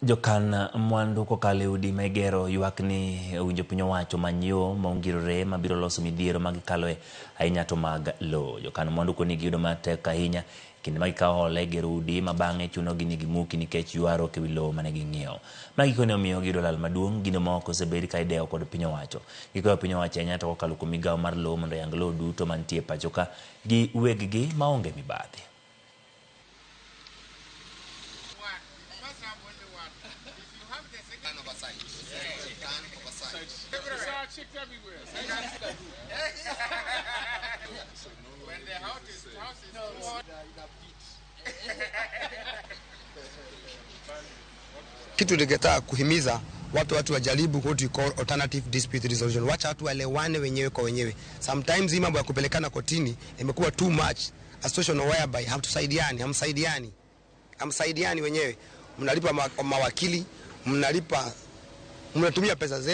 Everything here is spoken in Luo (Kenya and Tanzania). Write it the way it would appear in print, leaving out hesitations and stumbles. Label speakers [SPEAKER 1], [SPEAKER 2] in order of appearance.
[SPEAKER 1] Jokan mwandu kokalo e udi ma igero ywak ni owinjo piny owacho omany yo ma ongirore mabiro loso midhiero ma gikaloe ahinya to mag lowo. Jokan mwandu koni giyudo matek ahinya kinde ma gikawo hola e gero udi ma bang'e chunogi ni gimuki nikech ywaruok ewi lowo mane ging'iewo. Ma gikone omiyo giyudo lal maduong' gino ma ok osebed ka idewo kod piny owacho. Gikwayo piny owacho ahinya to kokalo kuom migawo mar lowo mondo oyang lowo duto mantie e pacho ka gi weggi maonge mibadhi.
[SPEAKER 2] Kitu ningetaka kuhimiza watu wajaribu what we call alternative dispute resolution. Wacha watu waelewane wenyewe kwa wenyewe. Sometimes hii mambo ya kupelekana kotini imekuwa too much. A situation whereby hamtusaidiani, hamsaidiani. Hamsaidiani wenyewe. Mnalipa mawakili, mnalipa, mnatumia pesa zenu.